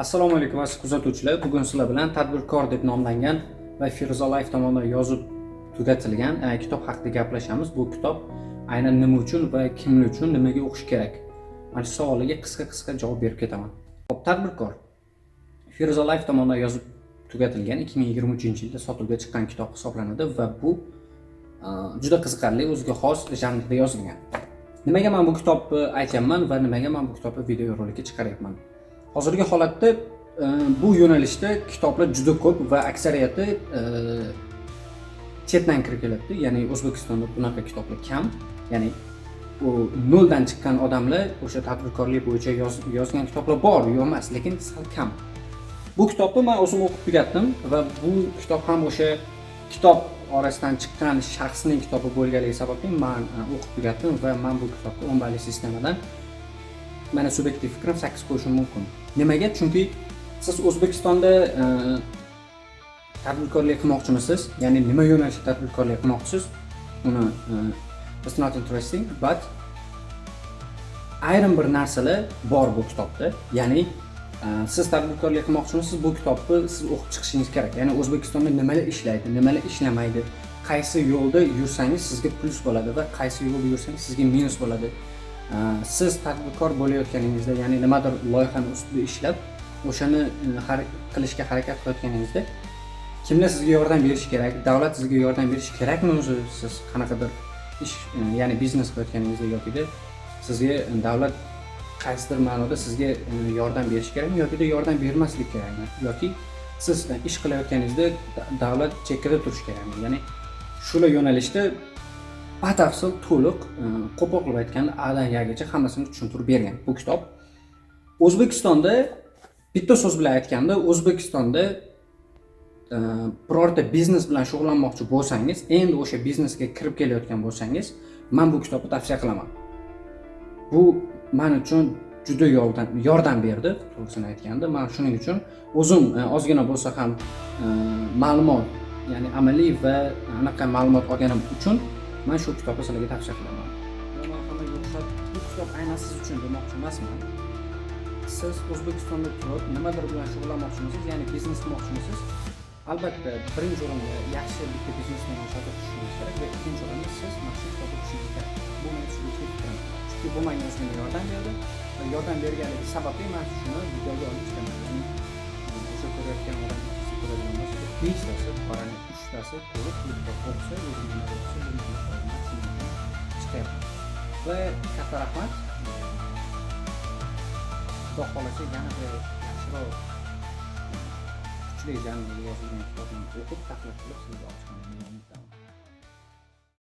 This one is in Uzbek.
Assalomu alaykum, aziz kuzatuvchilar. Bugun sizlar bilan "Tadbirkor" deb nomlangan va Feruza Life tomonidan yozib tugatilgan kitob haqida gaplashamiz. Bu kitob aynan nima uchun va kimlar uchun, nimaga o'qish kerak? Mana shu savollarga qisqa-qisqa javob berib ketaman. Xo'p, "Tadbirkor" Feruza Life tomonidan yozib tugatilgan, 2023-yilda sotuvga chiqqan kitob hisoblanadi va bu juda qiziqarli, o'ziga xos janrda yozilgan. Nimaga men bu kitobni aytyapman va nimaga men bu kitobni videorolikka chiqaryapman? Hozirgi holatda bu yo'nalishda kitoblar juda ko'p va aksariyati chetdan kirib kelyapti. Ya'ni O'zbekistonda bunaqa kitoblar kam. Ya'ni u noldan chiqqan odamlar o'sha tadbirkorlik bo'yicha yozgan kitoblar bor, yo'q emas, lekin sal kam. Bu kitobni men o'zim o'qib tugatdim va bu kitob ham o'sha kitob orasidan chiqqan shaxsning kitobi bo'lganligi sababli man o'qib tugatdim va man bu kitobga 10 balli sistemadan, mani subyektiv fikrim, 8 qo'yishim mumkin. Nimaga? Chunki siz O'zbekistonda tadbirkorlik qilmoqchimisiz? Ya'ni nima yo'nalishda tadbirkorlik qilmoqchisiz? Uni it's not interesting, but ayrim bir narsalar bor bu kitobda. Ya'ni siz tadbirkorlik qilmoqchimisiz, bu kitobni siz o'qib chiqishingiz kerak. Ya'ni O'zbekistonda nimalar ishlaydi, nimalar ishlamaydi, qaysi yo'lda yursangiz sizga plyus bo'ladi va qaysi yo'lda yursangiz sizga minus bo'ladi. Siz tadbirkor bo'layotganingizda, ya'ni nimadir loyihani ustida ishlab, o'shani qilishga harakat qilayotganingizda kimlar sizga yordam berishi kerak, davlat sizga yordam berishi kerakmi o'zi, siz qanaqadir ish, ya'ni biznes qilayotganingizda yokida sizga davlat qaysidir ma'noda sizga yordam berishi kerakmi yokida yordam bermaslik kerakmi, yoki siz ish qilayotganingizda davlat chekkada turishi kerakmi? Ya'ni shular yo'nalishda batafsil, to'liq, qo'pol qilib aytganda, Adan Yagacha hammasini tushuntirib bergan bu kitob. O'zbekistonda, bitta so'z bilan aytganda, O'zbekistonda birorta biznes bilan shug'ullanmoqchi bo'lsangiz, endi o'sha biznesga kirib kelayotgan bo'lsangiz, man bu kitobni tavsiya qilaman. Bu man uchun juda yordam berdi, to'g'risini aytganda. Man shuning uchun o'zim ozgina bo'lsa ham ma'lumot, ya'ni amaliy va anaqa ma'lumot olganim uchun man shu kitobni sizlarga tavsiya qilaman. Man hammaga o'xshab bu kitob aynan siz uchun demoqchi emasman. Siz O'zbekistonda turib nimadir bilan shug'ullanmoqchimisiz, ya'ni biznes qilmoqchimisiz, albatta birinchi o'rinda yaxshi bitta biznesmen shogird tushishingiz kerak va ikkinchi o'rinda siz mana shu kitobni o'qishingiz kerak. Bu meni subyektiv fikrim, chunki bu menga ozgina yordam berdi va yordam berganligi sababli man shuni videoga olib chiqaman. Ya'ni o'sha ko'rayotgan odam ikkisi ko'radigan bo'lsa, beshtasi, qorani uchtasi ko'rib, bu kitob o'qisa, o'zini nima o'qisa, bu meni foydam. Shuning uchun chiqyapman va katta rahmat. Xudo xohlasa, yanada yaxshiroq, kuchli janrda yozilgan kitobni o'qib, tahlil qilib, sizga olib chiqaman.